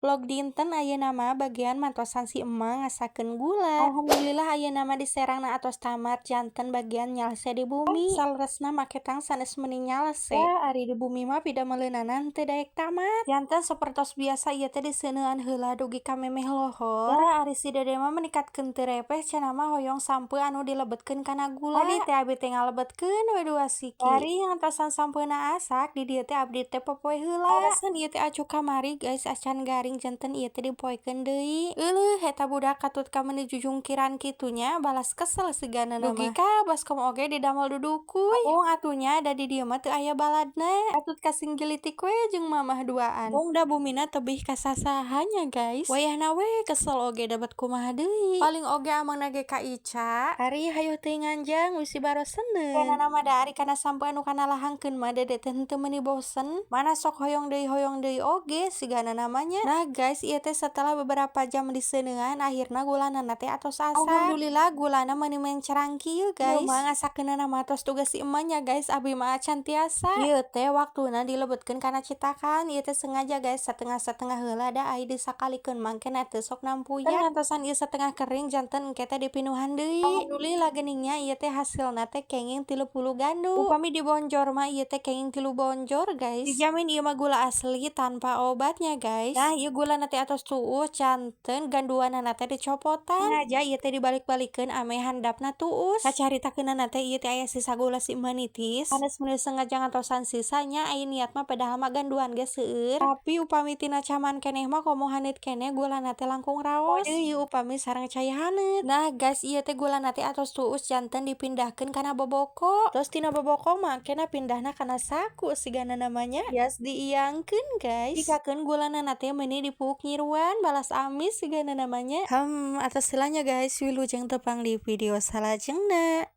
Vlog dinten ayeuna mah bagian mantosan si emang ngasakeun gula. Alhamdulillah, ayeuna mah diserangna atos tamat, janten bagian nyalse di bumi. Saleresna mah ketang sanes meuni nyalse. Da ari di bumi mah pidameleunana teu daek tamat. Janten sapertos biasa ieu teh diseuneuan heula dugi ka memeh lohor. Da ari si dede mah menikatkeun teu repeh, cenah mah hoyong sampeu anu dilebetkeun kana gula. Tadi teh abi teh ngalebetkeun we dua siki. Ari ngantosan sampeuna asak, di dieu teh abdi teh popoe heula. Alasan ieu teh acuk kamari, guys, acan garing, janten ieu teh dipoekeun deui. Euleuh, eta budak katut ka meuni jujungkiran kitu nya, balas kesel sigana mah. Dugi ka baskom oge didamel dudukuy. Embung atuh nya, da di dieu mah teu aya baladna. Katut kasinggilitik we jeung mamah duaan. Embung da bumina tebih ka sasaha nya, guys. Wayahna we kesel oge dapat kumaha deui. Paling oge amangna ge ka Ica. Ari hayoh teuing nganjang bisi baroseneun. Kenana mah da ari kana sampeu anu kana lahangkeun mah dede teh henteu meuni bosen. Mana sok hoyong deui oge sigana namanya. Nah guys, ieu teh setelah beberapa jam diseuneuan, akhirna gulanana teh atos asak. Alhamdulillah, gulana meuni mencerang kieu, guys. Ieu mah ngasakeunana mah tos tugas si emak nya, guys, abi mah acan tiasa. Ieu teh waktuna dilebetkeun kana citakan. Ieu teh sengaja, guys, satengah-satengah heula, da ai disakalikeun mangkena teu sok nampuyak. Ngantosan ieu setengah kering, janten engke teh dipinuhan deui. Alhamdulillah geuning nya, ieu teh hasilna teh kenging 30 gandu. Upami dibonjor mah ieu teh kenging 3 bonjor, guys. Dijamin ieu mah gula asli tanpa obatnya, guys. Nah, ieu gulana teh atos tuus, janten ganduanana teh dicopotan. Sengaja ieu teh dibalik-balikeun ameh handapna tuus. Kacaritakeunana teh ieu teh aya sisa gula si emak nitis. Sanes meuni sengaja ngantosan sisanya, ai niat mah padahal mah ganduan ge seueur. Tapi upami tina caman keneh mah komo haneut keneh, gulana teh langkung raos. Deui upami sareng cai haneut. Nah guys, ieu teh gulana teh atos tuus, janten dipindahkeun kana boboko. Terus tina boboko mah kena pindahna kana saku sigana namanya. Bias diiangkeun, guys. Dikakeun gulanana teh meuni dipuuk nyiruan, balas amis sigana namanya. Atos heula nya, guys, wilujeng tepang di video salajengna.